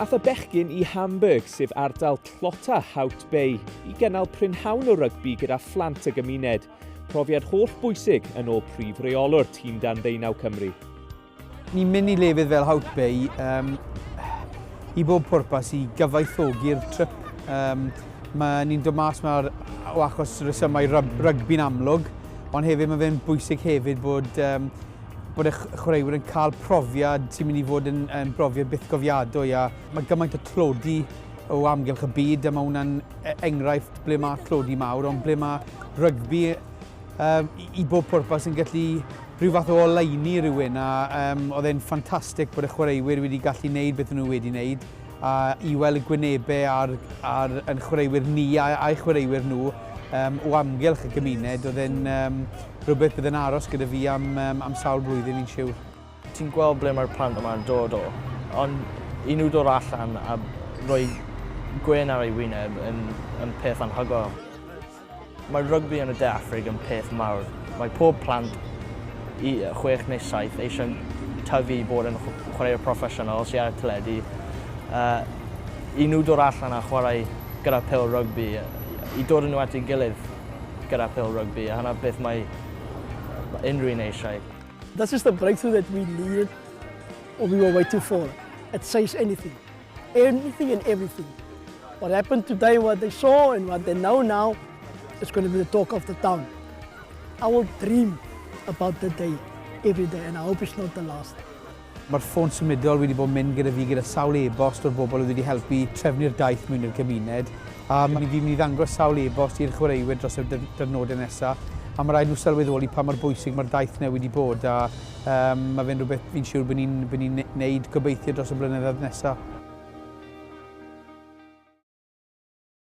Ath y bechgyn i Hamburg, sef ardal tlota Hout Bay, i gynnal prynhawn o rygbi gyda phlant y gymuned. Profiad holl bwysig yn ôl prif reolwr tîm dan ddeunaw Cymru. Ni'n mynd i lefydd fel Hout Bay i bob pwrpas i gyfoethogi'r trip. Mae ni'n dod mas 'ma o achos resymau rygbi'n amlwg, ond hefyd mae fe'n bwysig hefyd bod y chwaraewyr yn cael profiad sy'n mynd i fod yn brofiad bythgofiadwy, a mae gymaint o tlodi o amgylch y byd, a mae hwnna'n enghraifft ble mae tlodi mawr, ond ble mae rygbi i bob pwrpas yn gallu rhyw fath o oleuni rhywun, a oedd e'n ffantastig bod y chwaraewyr wedi gallu wneud beth nhw wedi wneud, a i weld y gwynebau ar yn chwaraewyr ni a'i chwaraewyr nhw o amgylch y gymuned, oedd e'n rhywbeth bydd yn aros gyda fi am sawl blwyddyn, fi'n siwr. Ti'n gweld ble mae'r plant yma'n dod o, ond i nhw dod allan a rhoi gwên ar ei wyneb yn peth anhygoel. Mae rygbi yn y De Affrig yn peth mawr. Mae pob plant i 6 neu 7 eisiau tyfu i bod yn chwaraewr proffesiynol sy'n ar y teledu. I nhw dod allan a chwarae gyda pêl rygbi, i dod nhw at ei gilydd gyda pêl rygbi, a hynna beth mae unrhyw un eisiau. This is the breakthrough that we needed or we were waiting for. It says anything, anything and everything. What happened today, what they saw and what they know now, is going to be the talk of the town. I will dream about the day every day, and I hope it's not the last. Mae'r ffôn symudol wedi bod yn mynd gyda fi gyda sawl e-bost o'r bobl oedd wedi helpu trefnu'r daith mewn i'r gymuned. A fi'n mynd i ddangos sawl e-bost i'r chwaraewyr dros y diwrnodau nesaf. A mae rhaid nhw sylweddoli pa mor bwysig mae'r daith yna wedi bod. A mae fe'n rhywbeth fi'n siŵr bod ni'n neud gobeithio dros y blynyddoedd nesaf.